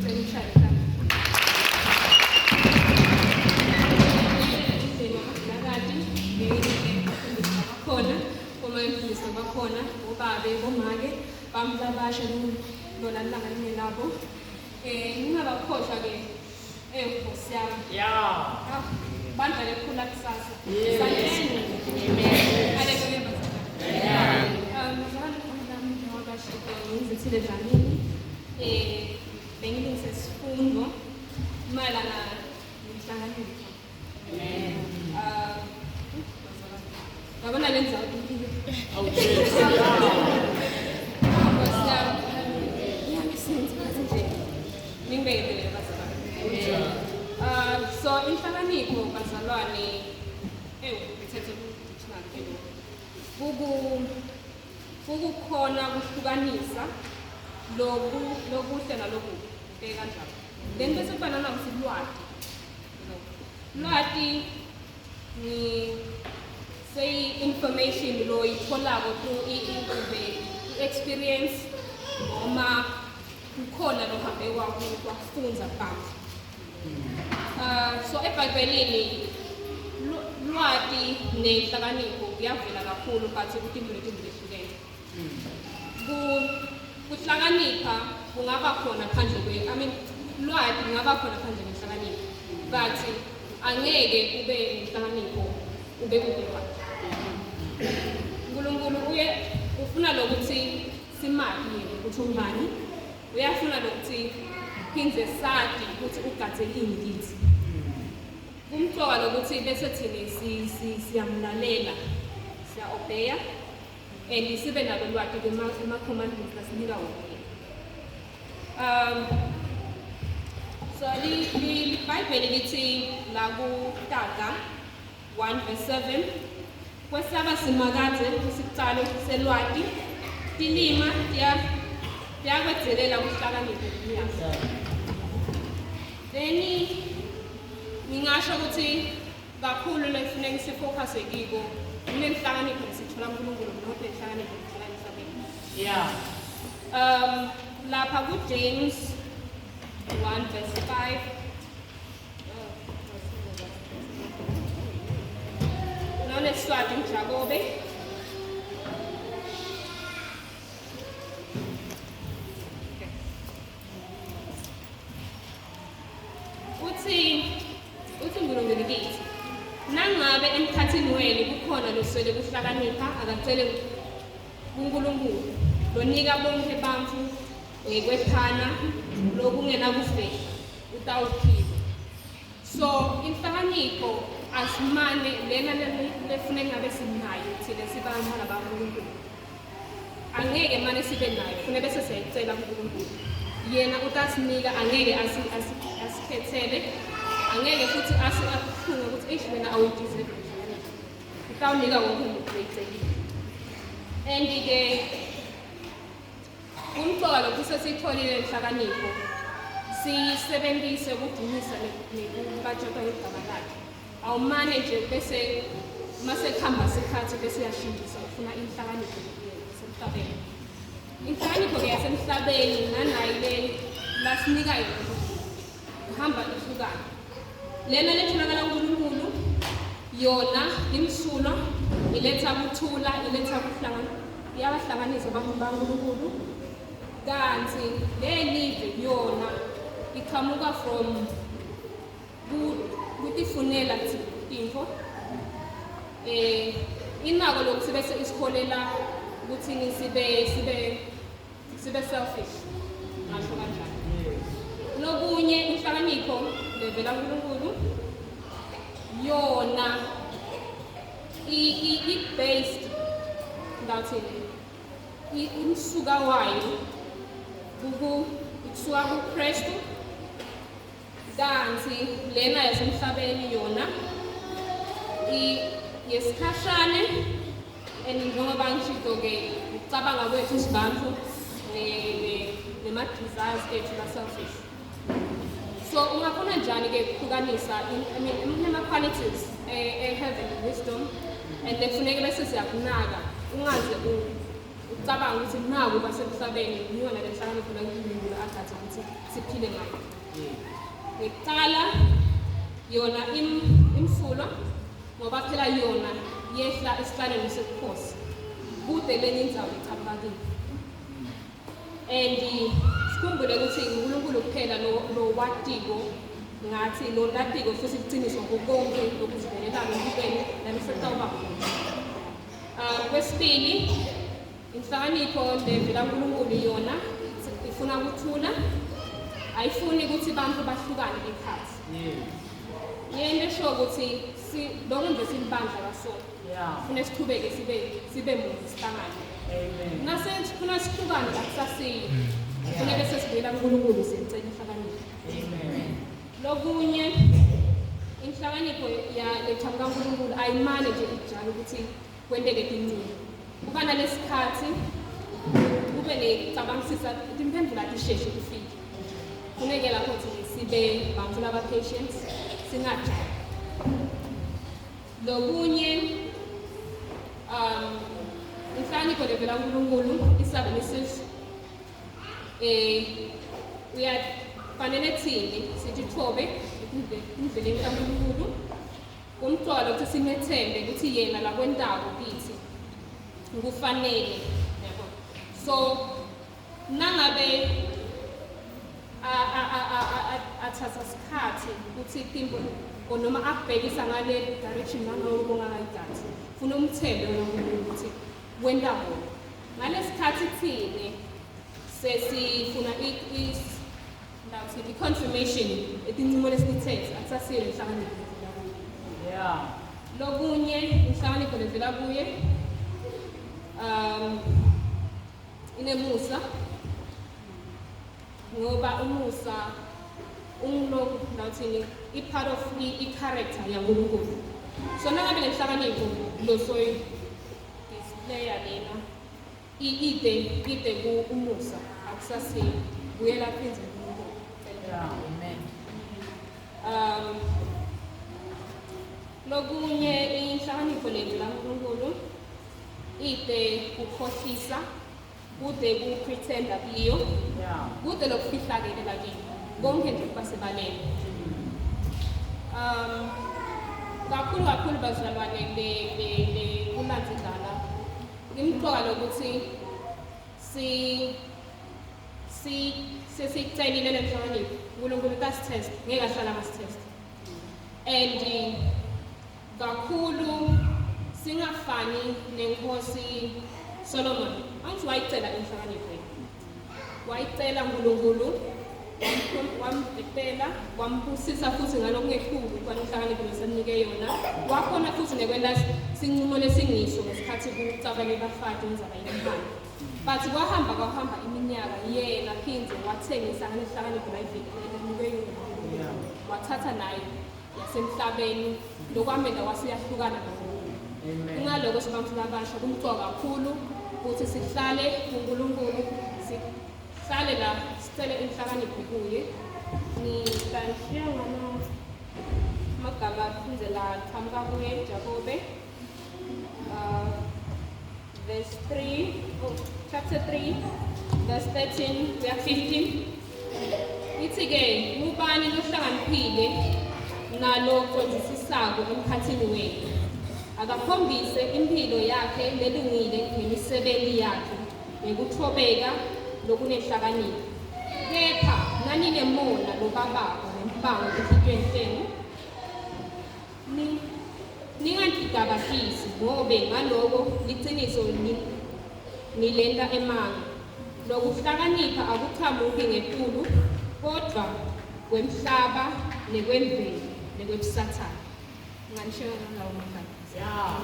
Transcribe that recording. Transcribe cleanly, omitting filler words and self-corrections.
Ngicela ushayele tandla. Umndeni wamaDlakati, ngeke bakhona, uma imfundisi bakhona, bobabe, bomake, bami labasha lona lilanga lingelabo. Ngingabakhohlwa ke Nkosi yami. Yeah. Ah, Bandla lekhula kusasa. Yes. Sunday school. Amen. Hallelujah. Bazalwane. Bazalwane nami njengoba shito ngizithile Dlamini. Bengilungise isifundo mayelana nenhlakanipho. Amen. Ah, Yabona le ndzawo impilo. Oh, Jesu. Nkosi yami. Iyangisenza ngathi nje. Ningibekezelele bazalwane. Ah, so inhlakanipho bazalwane ewu ngithethe ku-dictionary ke lokhu. Kuku kukukhona kuhlukanisa loku lokuhle nalokubi. Ngibeke kanjalo. Then bese kuba nanokuthi lwati. Lwati ni say information lo itholako through i-experience noma kukhona lohambe wakufundza phansi. So eBhayibhelini lwati nenhlakanipho kuyavela kakhulu but kutinto letimbili lehlukene. Kuhlakanipha kungaba khona phandle kwe I mean lwati kungaba khona phandle kwenhlakanipho but angeke ube nenhlakanipho ube kukulwati. uNkulunkulu uye ufuna lokuthi simati yena ukuthi ungubani, uyafuna lokuthi phindze sati ukuthi ugadze ini kithi. Kumcoka lokuthi bese thina siyamlalela, siya-obeya and sibe nalo lwati ema-commandments lasinika wona. So liBhayibheli lithi la kuTaga 1 verse 7 kwesaba Simakadze kusicalo selwati, tilima tiyakwedzelela kuhlakanipha kumnyama. Then ngingasho ukuthi kakhulu lekufuneka sifocuse kiko kunenhlakanipho lesithola kuNkulunkulu not lenhlakanipho lesithola emhlabeni. Yeah. Lapha ku James 1 verse 5 Noneswati Jakobe. Uthi uthi uNkulunkulu kithi nangabe emkhathini wenu kukhona loswele kuhlakanipha akacele kuNkulunkulu lonika bonke bantfu ngekwephana lokungenakufehla utawuphiwa. So inhlakanipho asimane lena lefuneka ngabe sinayo thina sibantwana baNkulunkulu. Angeke mane sibe nayo, funa bese siyayicela kuNkulunkulu. Yena utasinika, angeke asikhethele, angeke futhi akuhlunge ukuthi eish wena awuyideserve inhlakanipho. Utawunika wonke umuntu oyicelile. And-ke kumcoka lokhu sesiyitholile inhlakanipho siyisebenzise ukudumisa nekubatshotwa kwegama lakhe. Awumane nje bese mase kuhamba isikhathi bese uyashintshisa ufuna inhlakanipho yasemhlabeni. Inhlakanipho-ke yasemhlabeni nanayi le lasinika yona kuhamba ihlukane. Lena letholakala kuNkulunkulu yona imsulwa, iletha kuthula, iletha kuhlangana, iyabahlanganisa abantu baNkulunkulu. Kanti le live yona iqhamuka from kutifunela tintfo inako lokuthi bese isiholela ukuthi sibe sibe sibe selfish ngasho kanjalo. Lokunye inhlakanipho levela kuNkulunkulu yona i-based ngawuthini umsuka wayo kusuka kuKristu Kanti lena yasemhlabeni yona yesikhashane and njengoba ngishito-ke ukucabanga kwethu sibantu nema-desires ethu la-selfish. So ungakhona njani-ke ukuhlukanisa I mean kunama-qualities e-heaven wisdom and kufuneke bese siyakunaka ungaze Ucabanga ukuthi naku basemhlabeni ngiyona le nhlakanipho la uNkulunkulu agathe ukuthi siphile ngayo. Ngekuqala yona imsulwa ngoba phela yona yehla esihlalweni sebukhosi kude lenye indzawo iqhamuka kiyo. And sikhumbule ukuthi uNkulunkulu kuphela lo watiko ngathi lo latiko futhi iqiniso ngokonke lokuzivelelayo empilweni nalufetawuba khona. Kwesibili, inhlakanipho levela kuNkulunkulu yona ifuna ukuthula, ayifuni ukuthi abantu bahlukane ekhathi. Yento esho ukuthi lokhu nje silibandla kaSonto. Funa siqhubeke sibe munye sihlangane. Amen. Nase sifuna sihlukane la kusasile. Kufuneka sesibuyela kuNkulunkulu sicela inhlakanipho. Amen. Lokunye inhlakanipho ya leqhamuka kuNkulunkulu ayimane nje ijale ukuthi kwenteke tincumo. Kuba nalesikhathi kube necabangisisa timphendvulo atisheshe kufike. Funeke lapho ukuthi sibe bantu laba patients singajahi. Lokunye inhlakanipho levela kuNkulunkulu isabelisiso uyafanele thini sithithobe endleleni kaNkulunkulu kumcwalo ukuthi simethembe ukuthi yena lakwentako kithi kufanele yabo. So nangabe athatha isikhathi ukuthi timbo or noma akubhekisa ngale direction nangabe ubongakayigathi funa umthembe wena uNkulunkulu ukuthi wenta kona ngalesikhathi thine sesifuna i-confirmation etincumo lesithethe akusasiyo inhlakanipho levela kuye. Lokunye inhlakanipho levela kuye inemusa ngoba umusa ungilokhu nawuthini i-part of i-character yaNkulunkulu. So nangabe le nhlakanipho losoyi displaya lena ide ku umusa akusasiyo buyela phindze kuNkulunkulu. Amen. Lokunye inhlakanipho levela kuNkulunkulu ide kukhohlisa kude ku-pretenda kuyo kude lokufihlakele lakini konke nje kuba sebaleni. Kakhulu kakhulu bazalwane le kulandzelana imqoka lokuthi si si sesicelile le nhlakanipho uNkulunkulu utasitest ngeke ahlala ngasitest and kakhulu singafani nenkosi Solomon. Angithi wayicela inhlakanipho yena, wayicela uNkulunkulu wamvikela wambusisa futhi ngalokungekhulu kwalenhlakanipho lesemnike yona. Wakhona futhi nekwenta sincumo lesingisho ngesikhathi kucabane bafati indzaba yemphando. But kwahamba iminyaka yena phindze wathengisa ngalenhlakanipho layivikela yona. Wathatha naye yasemhlabeni lokwamela wasuyahlukana noNkulunkulu. Kungaloko sibantu labasha kumcoka kakhulu ukuthi sihlale kuNkulunkulu, sihlale la sicele inhlakanipho kuye. Ngihlanishiya ngama amagama aphindze la qhamuka kuye Jakobe verse 3, chapter 3 verse 13 kuya 15. Ithi-ke ngubani lohlakaniphile nalocondzisisako emkhathini wenu? Akakhombise impilo yakhe lelungile ngemisebenti yakhe ngekutfobeka lokunenhlakanipho. Kepha naninemona lobabako nembango etinhlitiyweni tenu, ningantigabatisi ngobe ngaloko liciniso nilenta emanga. Lokuhlakanipha akuchamuki ngetulu kodvwa kwemhlaba nekwemvelo nekwebusathane. Nganisho ngalawo magama. Yeah.